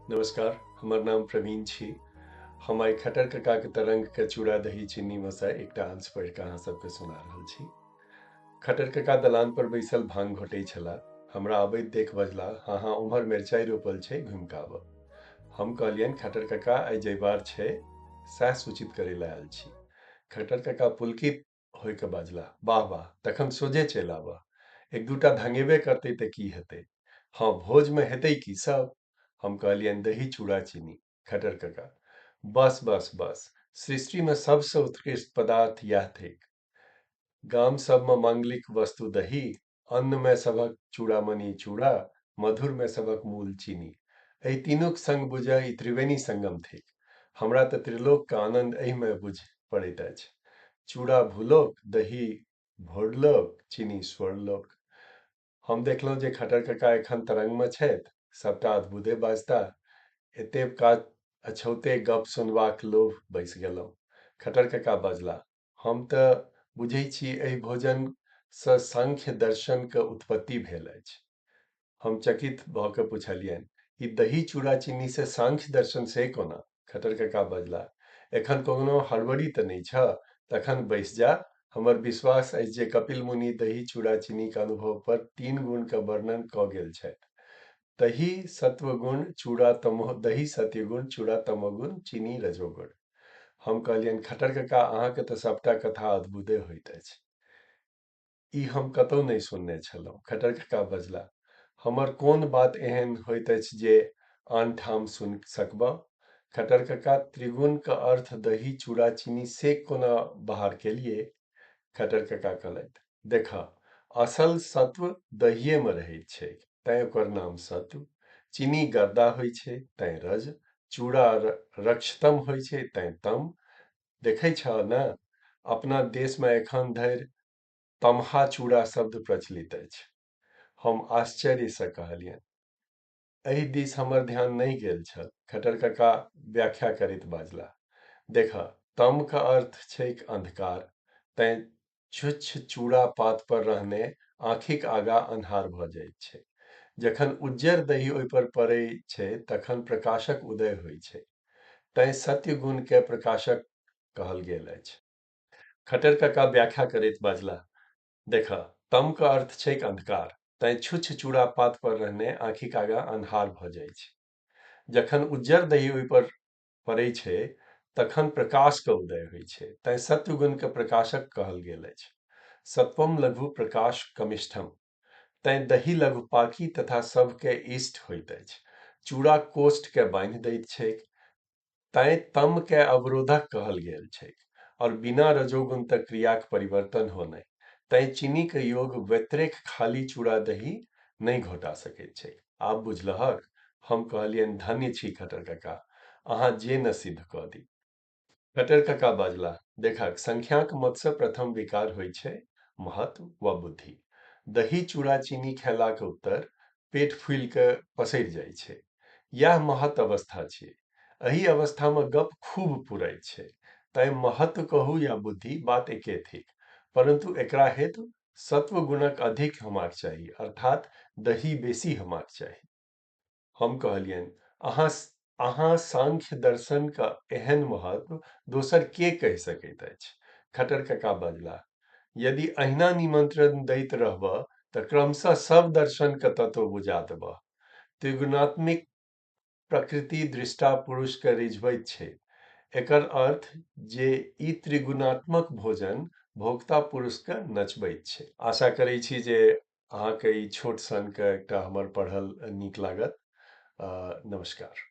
नमस्कार, हमर नाम प्रवीण छी। हम आइ खट्टर ककाके तरंगके चूड़ा दही चीनी मसाइ एकटा अंश पढ़ि कऽ अहाँ सबके सुना रहल छी। खट्टर कका दलान पर बैसल भांग घोटै छलाह। हमरा अबैत देख बजलाह, हँ हँ, उम्हर मिरचाइ रोपल छै, घुमि कऽ आबह। हम कहलियनि, खट्टर कका आइ जयबार छै, सएह सूचित करै लए आयल छी। खट्टर कका पुलकित होइके बजलाह, वाह वाह, तखन सोझे चलि आबह। एक दूटा धंगेबे करतै तऽ की हेतै? हँ, भोजमे हेतै की सब? हम कहलियनि, दही चूड़ा चीनी। खट्टर कका, बस बस बस, सृष्टिमे सबसँ उत्कृष्ट पदार्थ इएह थिक। गाम सबमे मांगलिक वस्तु दही, अन्नमे सभक चूड़ामणि चूड़ा, मधुरमे सभक मूल चीनी। एहि तीनूक संग बुझह ई त्रिवेणी संगम थिक। हमरा तऽ त्रिलोकके आनन्द एहिमे बुझि पड़ैत अछि। चूड़ा भूलोक, दही भोरलोक, चीनी स्वर्णलोक। हम देखलहुँ जे खट्टर कका एखन तरंगमे छथि, सबटा अद्भुते बाजता। एतेक काज अछौते गप सुनबाक लोभ बैसि गेलहुँ। खट्टर कका बजलाह, हम तऽ बुझै छी एहि भोजनसँ सांख्य दर्शनके उत्पत्ति भेल अछि। हम चकित भऽ कऽ पुछलियनि, ई दही चूड़ा चीनी से सांख्य दर्शन से कोना? खट्टर कका बजलाह, एखन कोनो हड़बड़ी तऽ नहि छह? तखन बैस जा। हमर विश्वास अछि जे कपिल मुनि दही चूड़ा चीनीक अनुभव पर तीन गुणके वर्णन कऽ गेल छथि। दही सत्वगुण चूड़ा तमो, दही सत्यगुण, चूड़ा तमोगुण, चीनी रजोगुण। हम कहलियनि, खट्टर कका अहाँके तऽ सबटा कथा अद्भुते होइत अछि। ई हम कतहु नहि सुनने छलहुँ। खट्टर कका बजलाह, हमर कोन बात एहन होइत अछि जे आन ठाम सुनि सकबह? खट्टर कका, त्रिगुणके अर्थ दही चूड़ा चीनी से कोना बाहर केलिए? खट्टर कका कहलथि, देखह, असल सत्व दहिएमे रहैत छैक, तैं ओकर नाम सत्व। चीनी गर्दा होइ छै, तैं रज। चूड़ा रक्षतम होइ छै, तैं तम। देखै छह ने, अपना देशमे एखन धरि तमहा चूड़ा शब्द प्रचलित अछि। हम आश्चर्यसँ कहलियनि, एहि दिस हमर ध्यान नहि गेल छल। खट्टर कका व्याख्या करैत बाजलाह, देखह, तम के अर्थ छैक अंधकार, तैं छुच्छ चूड़ा पात पर रहने आँखिक आगाँ अन्हार भऽ जाइत छै। जखन उज्जर दही ओहि पर पड़ै छै तखन प्रकाशक उदय होइ छै, तैं सत्य गुण के प्रकाशक कहल गेल अछि। खट्टर कका व्याख्या करैत बाजलाह, देखह, तम के अर्थ छैक अंधकार, तैं छुच्छ चूड़ा पात पर रहने आँखिक आगाँ अन्हार भऽ जाइ छै। जखन उज्जर दही ओहि पर पड़ै छै तखन प्रकाशके उदय होइ छै, तैं सत्वगुणके प्रकाशक कहल गेल अछि। सत्वम लघु प्रकाश कमिष्ठम, तैं दही लघु पाकी तथा सबके इष्ट होइत अछि। चूड़ा कोष्ठके बान्हि दैत छैक, तैं तमके अवरोधक कहल गेल छैक। और बिना रजोगुण तक क्रियाक परिवर्तन हो नहि, तैं चीनीके योग व्यतिरेक खाली चूड़ा दही नहि घोटा सकैत छैक। आब बुझलहक? हम कहलियनि, धन्य छी खट्टर कका, अहाँ जे न सिद्ध कऽ दी। खट्टर कका बजलाह, देखक, संख्याक मतसँ प्रथम विकार होइ छै महत्व वा बुद्धि। दही चूड़ा चीनी खेलाक उत्तर पेट फूलि कऽ पसरि जाइ छै। इएह महत् अवस्था छियै। एहि अवस्थामे गप खूब पुरैत छै। तैं महत्व कहू या बुद्धि, बात एके थिक। परंतु एकरा हेतु सत्व गुणक अधिक होबाक चाही, अर्थात दही बेसी होबाक चाही। हम कहलियनि, अहाँ अहाँ सांख्य दर्शनक एहन महत्व दोसर के कहि सकैत अछि? खट्टर कका बजलाह, यदि अहिना निमंत्रण दैत रहबह तऽ क्रमशः सब दर्शनक तत्व बुझा देबह। त्रिगुणात्मिक प्रकृति दृष्टा पुरुषकेँ रिझबैत छै। एकर अर्थ जे ई त्रिगुणात्मक भोजन भोक्ता पुरुषकेँ नचबैत छै। आशा करै छी जे अहाँके ई छोट सनके एकटा हमर पढ़ल नीक लागत। नमस्कार।